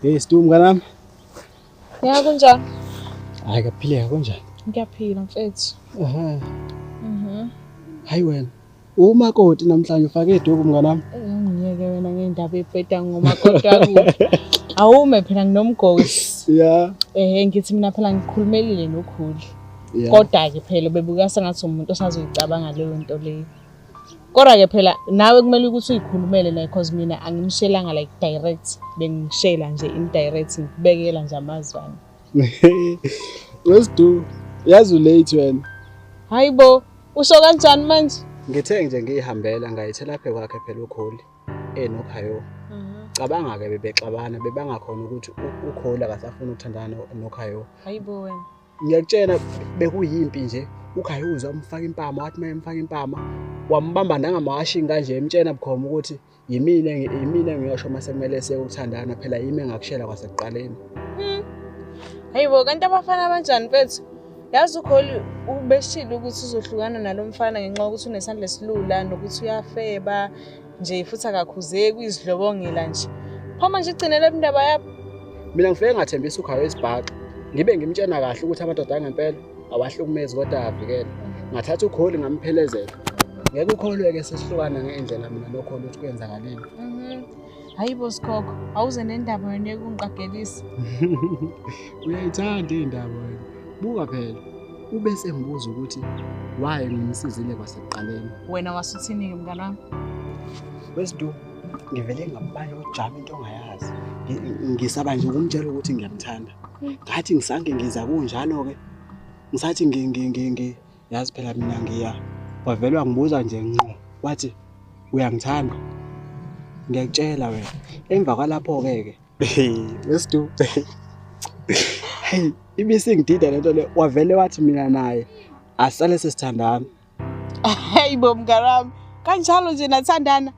Hey Stu mnganami. Ya kunjani? Hayi kaphileka kunjani? Ngiyaphila mfethu. Aha. Hayi wena. Umakoti namhlanje ufake iduku mnganami. Ungiyeke wena ngendaba ebheda ngomakoti wakuphi. Awume phela nginomgosi. Yeah. Ehhe ngithi mina phela ngikhulumelile nokhulu. Yeah. Kodwa-ke phela ubebuka sengathi umuntu osazoyicabanga leyo nto leyo. Kodwa-ke phela nawe kumele ukuthi uyikhulumele naye cause mina angimshelanga like direct, bengishela nje indirect ngikubekela nje amazwana. Wesidu, yazi ulate wena. Hayi bo, usho kanjani manje? Ngithe nje ngiyihambela ngayithela phe kwakhe phela ukholi enokhayo. Cabanga-ke bebexabana bebangakhona ukuthi ukholi akasafuni ukuthandana nokhayo. Hayi bo wena. Ngiyakutshela bekuyimpi nje uKhayuza wamfaka impama wathi uma emfaka impama wambamba nangamawashing kanje emtshena bukhoma ukuthi yimina yimina engiyosho uma sekumele siye ukuthandana phela yimi engakushela kwasekuqaleni. Hayi bo, kanti abafana abanjani mfethu? Yazi uKholi ubeshilo ukuthi uzohlukana nalo mfana ngenxa yokuthi unesandla esilula nokuthi uyafeba nje futhi akakhuzeki uyizidlobongela nje. Pho manje igcinele indaba yabo. Mina ngifike ngathembisa uKhayo isibhaxu ngibe ngimtshena kahle ukuthi amadoda angempela awahlukumezi kodwa ayavikela. Ngathatha uKholi ngamphelezela. Ngeke ukholwe-ke sesihlukana ngendlela mina noKholi ukuthi kwenzakaleni. Hayi bo Sikhokho, awuze nendaba wena yokungiqagelisa. Uyayithanda iy'ndaba wena. Buka phela, ube sengibuza ukuthi why ngimsizile kwasekuqaleni. Wena wasuthini-ke mngani wami? Wesidu, ngivele ngabala ujama into ongayazi. Ngisaba nje ukumtshela ukuthi ngiyamthanda. Ngathi ngisange ngiza kunjalo-ke. Ngisathi ngi yazi phela mina ngiya. Wavele wangibuza nje ngqo wathi uyangithanda. Ngiyakutshela wena. Emva kwalapho-ke ke Wesidu. Hey, ibisingidida lento le wavele wathi mina naye asale sesithandana. Hayi bo mngani wami, kanjalo nje nathandana.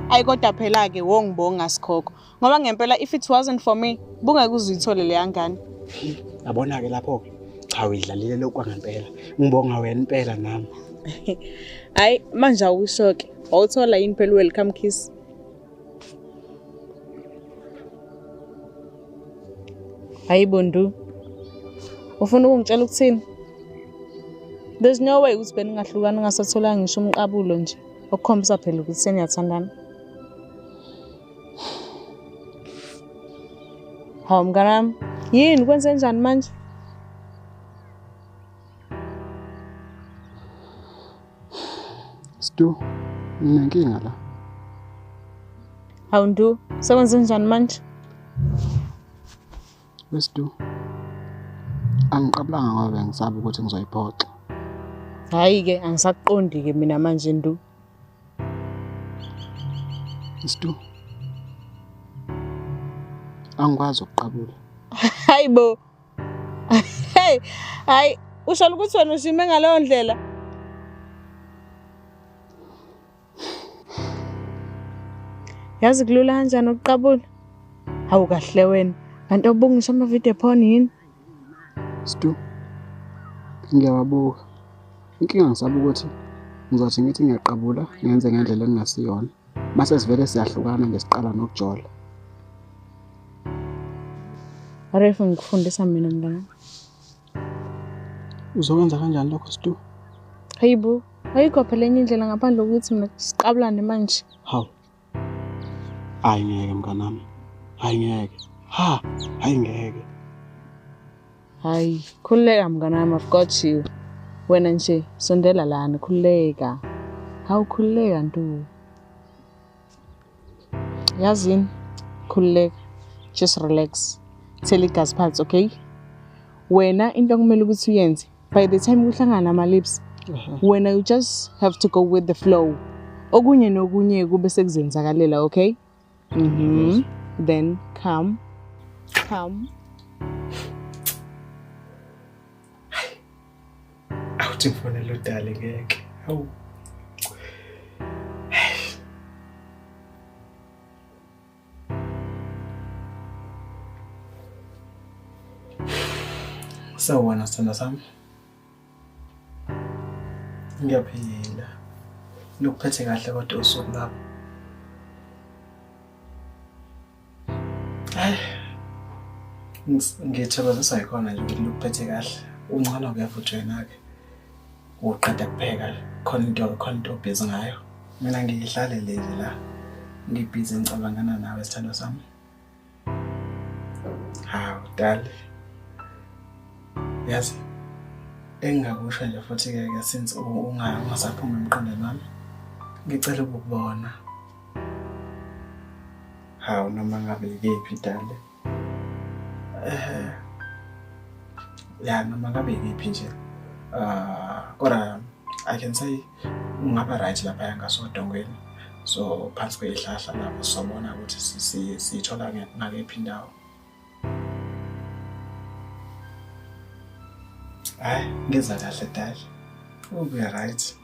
Ayi kodwa phela-ke wongibonga Sikhokho ngoba ngempela if it wasn't for me bungeke uze uyithole leya ngane. Yabona-ke lapho-ke cha uyidlalile lokhu kwangempela. Ngibonga wena impela nami. Hayi manje awusho-ke wawuthola yini phela u-welcome kiss? Hayi bo Ndu, ufuna ukungitshela ukuthini? There's no way ukuthi beningahlukana ungasatholanga ngisho umqabulo nje okukhombisa phela ukuthi seniyathandana. Hawu mngani wami, yini kwenze njani manje? Stu, nginenkinga la. Hawu Ndu, sekwenze njani manje? Wesidu, angiqabulanga ngoba bengisaba ukuthi ngizoyiphoxa. Hhayi-ke angisakuqondi-ke mina manje Ndu. Stu, angikwazi ukuqabula. Hayi bo. Hey, hayi usho ukuthi wena ushime ngaleyo ndlela. Yazi kulula kanjani ukuqabula? Hawu kahle wena. Kanti awubuki ngisho ama-video porn yini? Stu, ngiyawabuka. Inkinga ngisaba ukuthi ngizothi ngithi ngiyaqabula ngenze ngendlela engingasiyona. Mase sivele siyahlukana nje siqala nokujola. Arefu ngikufundisa mina mngani. Uzokwenza kanjani lokho Stu? Hayi bo, ayikho phela enye indlela ngaphandle kokuthi mina siqabulane manje. Hawu. Hayi ngeke mnganami. Hayi ngeke. Ha, hayi ngeke. Hayi, khululeka mngani wami, I've got you. Wena nje sondela lana, khululeka. Hawu khululeka Ntu. Yazini, khululeka. Just relax. Thela igazi phansi, okay? Wena into okumele ukuthi uyenze, by the time kuhlangana ama-lips, wena you just have to go with the flow. Okunye nokunye kube sekuzenzakalela, okay? Mhm. Then come. Come. Awuthi ngifonele udali ngeke. Hawu. Sawubona sithandwa sami. Ngiyaphila. Lukuphethe kahle kodwa usuku lwakho. Hayi, Ngithokozisa yikhona nje ukuthi lukuphethe kahle. Ungcono-ke futhi wena-ke. Uqeda kupheka khona into obhizi ngayo. Mina ngiyihlalele nje la. Ngibhizi ngicabangana nawe sithandwa sami. Hawu dali. Yazi engingakusho nje futhi-ke since ungasaphumi emqondweni wami. Ngicela ukukubona. Hawu noma ngabe ikephi dali. Ya noma ngabe ikephi nje. Kodwa I can say ungaba right lapha ngasodongweni. So phansi kwezihlahla lapho sizobona ukuthi siyithola ngakephi indawo. Hayi ngeza kahle dali. Ube right.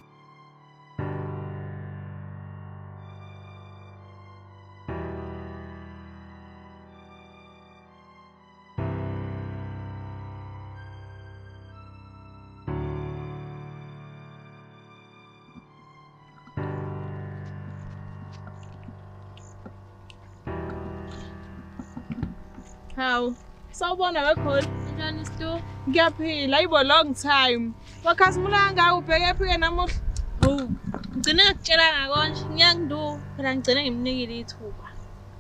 Hawu, sawubona wekhona. Njani Stu? Ngiyaphila, ayibo long time. Wakhazimula kangaka ubheke phi namuhla? Hawu, ngigcine ngakutshela konje. Ngiyangidu, phela ngigcine ngimnikile ithuba.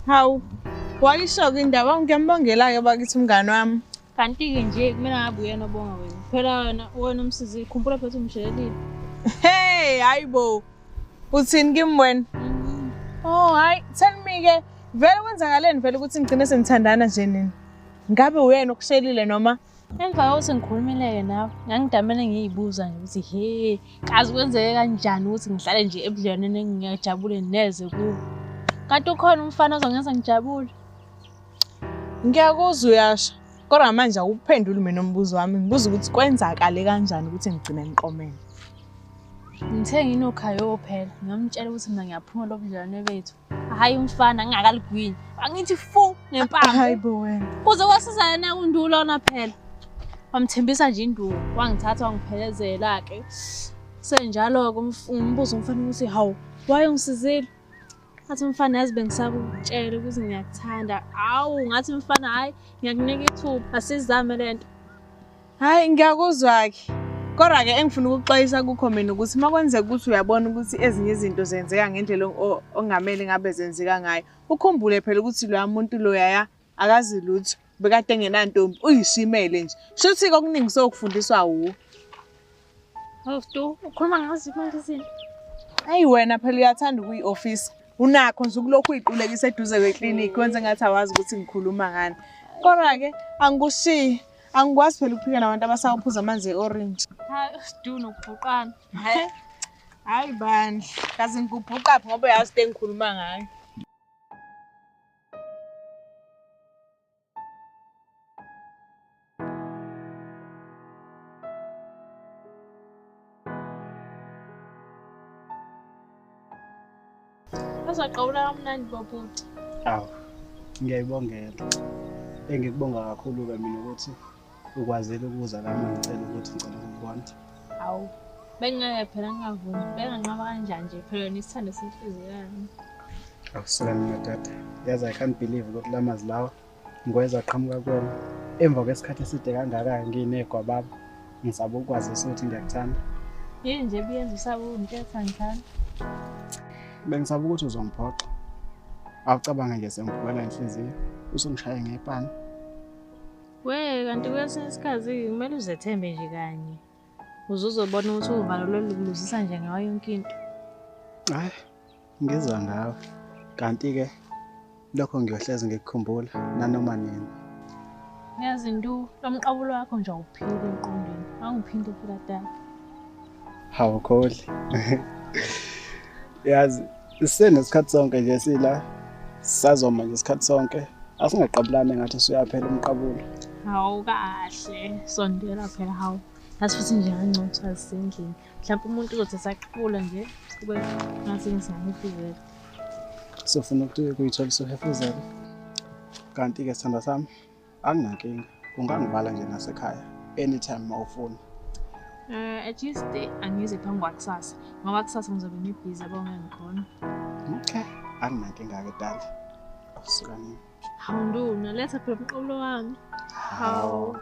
Hawu, wayisho-ke indaba, ngiyambongela-ke bakithi umngani wami. Kanti-ke nje kumele ngabe uyena obonga wena. Phela wena umsizile, khumbula phela ukuthi umshelelile. Hey, hayibo. Uthini kimi wena? Oh, hayi, tell me-ke. Vele kwenzakaleni vele ukuthi ngigcine senithandana nje nini? Ngabe uyena okushelile noma? Emva kokuthi ngikhulumile-ke nawe, ngangidamane ngiyibuza nje ukuthi he, kazi kwenzeke kanjani ukuthi ngihlale nje ebudlelwaneni engingajabule neze kubo. Kanti ukhona umfana ozongenza ngijabule. Ngiyakuzwa uyasho. Kodwa manje awuphenduli mina umbuzo wami. Ngibuza ukuthi kwenzakale kanjani ukuthi ngigcine ngiqomene. Ngithe nginokhayo phela, ngamtshela ukuthi mina ngiyaphuma lobudlelwane bethu. Hayi umfana ngingakaligwini. Angithi fu ngempama. Hayibo wena. Kuze kwasiza yena uNdulona phela. Wamthembisa nje induku, wangithatha wangiphelezela ke. Senjalo-ke umbuzo umfana ukuthi hawu, why ungisizile? Ngathi umfana yazi bengisakutshela ukuthi ngiyakuthanda. Awu ngathi umfana hayi ngiyakunika ithuba, asizame lento. Hayi ngiyakuzwa-ke. Kodwa-ke engifuna ukuxwayisa kukho mina ukuthi uma kwenzeka ukuthi uyabona ukuthi ezinye izinto zenzeka ngendlela ongamele ngabe zenzeka ngayo, ukhumbule phela ukuthi loya muntu loyaya akazi lutho, bekade engenantombi, uyishimele nje. Shuthi-ke okuningi sokufundiswa wuwe. Hawu Stu, ukhuluma ngaziphi manje izinto? Ayi wena phela uyathanda ukuyi-ofisi. Unakho nje ukulokhu uyiqulekisa eduze kweklinikhi, wenze ngathi awazi ukuthi ngikhuluma ngani. Kodwa-ke angikushiyi. Angikwazi phela ukuphika nabantu abasawuphuza amanzi e-orange. Hayi Stu nokubhuqana. Hayi bandla, kaze ngikubhuqaphi ngoba uyazi into engikhuluma ngayo. Bazaqawula kamnandi bobhuti. Awu, ngiyayibongela. Engikubonga kakhulu-ke mina ukuthi ukwazile ukuza la uma ngicela ukuthi ngicela ukukubona. Hawu, bengeke phela ngingavumi. Benganqaba kanjani nje phela wena isithando senhliziyo yami. Awusuka mina dade. Yazi I can't believe ukuthi la mazwi lawa ngiwezwa aqhamuka kuwena. Emva kwesikhathi eside kangaka nginegwababa, ngisaba ukwazisa ukuthi ngiyakuthanda. Yini nje ebiyenza usabe ungithetha ngithanda? Bengisaba ukuthi uzongiphoxa. Awucabange nje sengivukela inhliziyo, usungishaye ngepani. We, kanti kwesinye isikhathi kumele uzethembe nje kanye. Uze uzobona ukuthi uvalo lolu kuluzisa nje ngayo yonke into. Hayi, ngizwa ngawe. Kanti-ke lokho ngiyohlezi ngikukhumbula nanoma nini. Yazi Ndu, lo mqabulo wakho nje awuphili emqondweni. Awungiphinde phela dala. Hawu Kholi. Yazi, sisenesikhathi sonke nje sila. Sazoma nje isikhathi sonke. Asingaqabulani ngathi usuyaphela umqabulo. Hawu kahle, sondela phela hawu. Yazi futhi nje kangcono kuthiwa sisendlini. Mhlawumbe umuntu uzothi esaqabula nje kube ngathi ngisahefuzela. Sofuna ukuthi kuyithola usuhefuzela. Kanti-ke sithandwa sami, anginankinga. Ungangivala nje nasekhaya anytime uma ufuna. At least angize phambi kwakusasa ngoba kusasa ngizobe ngibhizi yabo ngeke ngikhona. Okay, anginankinga-ke dali. Awusuka nini? Hawu Ndu, naletha phela umqabulo wami. Hawu.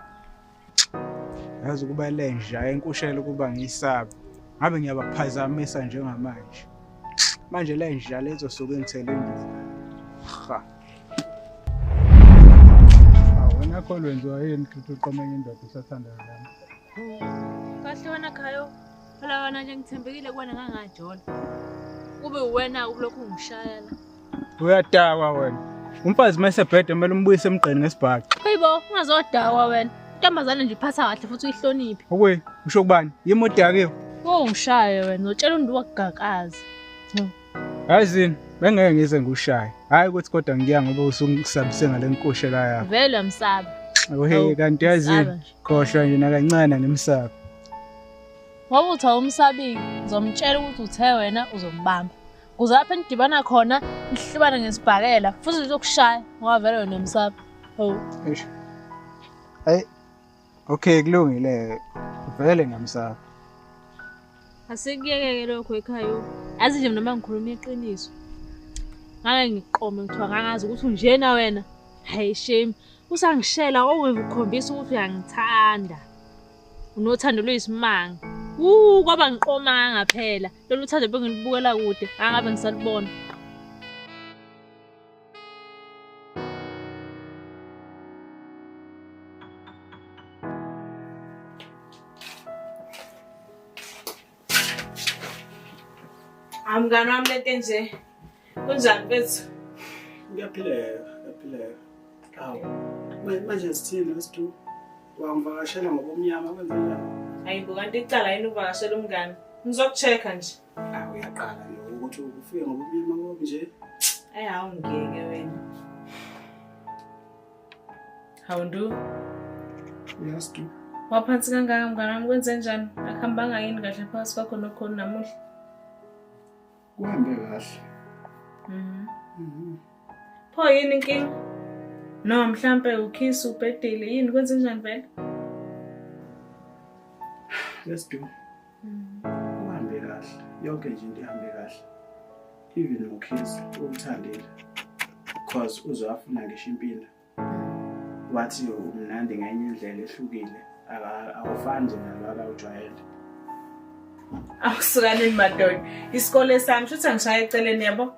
Yazi ukuba lenja enkushela ukuba ngiyisabe. Ngabe ngiyabaphazamisa njengamanje. Manje lenja lezosuke ngithele induku. Ha. Wena kholwenziwa yini ukuthi uqomenye indoda usathandana nami? Kahle wena Khayo. Phela wena nje ngithembekile kuwena ngangajola. Kube uwena ulokhu ungishayela. Uyadakwa wena. Umfazi mayesebhede kumele umbuyise emgqeni ngesibhaxu. Hayibo, ungazodakwa wena. Intombazane nje iphatha kahle futhi uyihloniphe. Okuyi, usho kubani? Yimi odakiwe. Ungishaye wena, utshela umuntu wakugakaza. Yazini, bengeke ngize ngushaye. Hayi ukuthi kodwa ngiya ngoba usungisabise ngale nkoshela yakho. Vele uyamsaba. Ohe, kanti yazini, khohlwa nje nakancane ngimsaba. Ngoba uthi awumsabi, ngizomtshela ukuthi uthe wena uzombamba. Kuze lapho enidibana khona nihlubane ngesibhakela futhi uzokushaya ngoba vele wena uyamsaba. Hawu. Eish. Hey. Okay, kulungile. Vele ngiyamsaba. Asikuyeke lokho ekhaya. Yazi nje noma ngikhuluma iqiniso. Ngake ngiqome ngithiwa ngangazi ukuthi unjena wena. Hayi shame. Usangishela owekukhombisa ukuthi uyangithanda. Unothando lweyisimanga. Kwaba ngiqoma ngaphela. Lolu thando bengilibukela kude, angabe ngisalibona. Mngani wami lento nje. Kunjani mfethu? Ngiyaphileka, ngiyaphileka. Hawu. Manje sithini wesithu? Wangivakashela ngobumnyama kwenze njani? Hayibo kanti icala yini uvakashela umngani? Ngizokuchecka nje. Hawu uyaqala nje ukuthi ufike ngobumnyama obunje. Ayi hawu ngeke wena. Hawu Ndu. Yes Du. Waphansi kangaka mngani wami kwenze njani? Akuhambanga yini kahle phakathi kwakho nokhona namuhla? Kuhambe kahle. Pho yini inkinga? No, mhlambe ukhisi ubhedile yini kwenze njani vele? Let's do. Kuhambe kahle. Yonke nje into ihambe kahle. Even ukhisi uthandile. Because uzofuna ngisho impilo. Wathi umnandi ngenye indlela ehlukile. Awufani nje nalabo abawujwayele. Awusukanini madoda. Isikole sami shuthi angishaya eceleni yabo.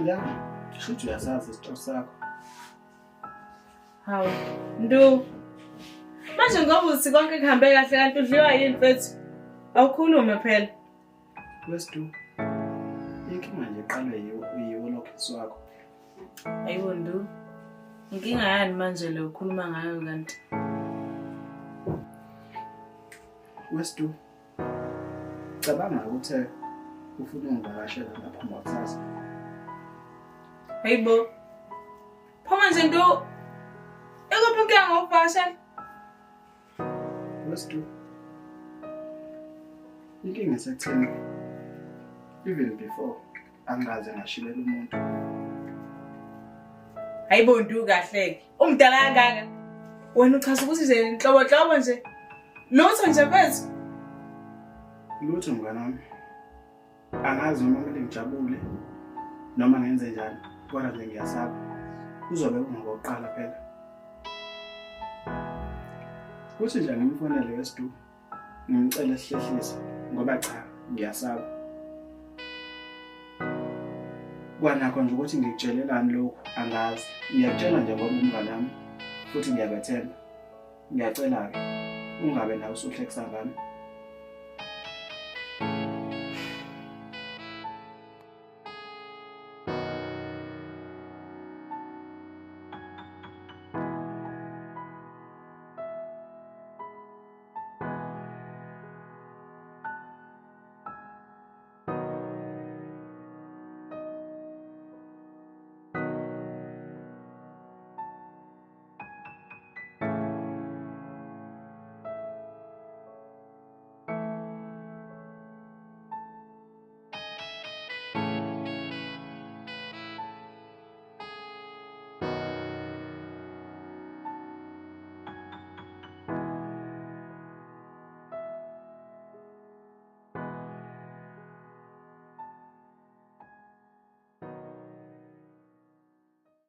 Ya, shuthi uyasazi isitofu sakho. Hawu, Ndu. Manje ngoba uthi konke kuhambe kahle kanti udliwa yini mfethu? Awukhulume phela. Wesdu. Inkinga nje iqalwe yiwo lokho wakho. Ayibo Ndu. Inkinga yani manje le ukhuluma ngayo kanti? Wesdu. Cabanga ukuthi ufuna ungivakashela lapha ngakusasa. Hayibo. Pho manje Ndu ekuphi inkinga ngokuvakashela? Wesdu. Inkinga isekutheni even before angaze ngashilela umuntu. Hayibo Ndu kahle. Umdala kangaka. Wena uchaza ukuthi nje inhlobo nje. Lutho nje mfethu. Lutho mngani wami. Angazi noma kumele ngijabule noma ngenze njani, kodwa nje ngiyasaba. Kuzobe kungokokuqala phela. Kuthi nje ngimfonele wesdu ngimcele sihlehlise ngoba cha ngiyasaba. Kwanakho nje ukuthi ngikutshelelani lokhu angazi. Ngiyakutshela nje ngoba umngani wami futhi ngiyakwethemba. Ngiyacela-ke ungabe nawe usuhlekisa ngami.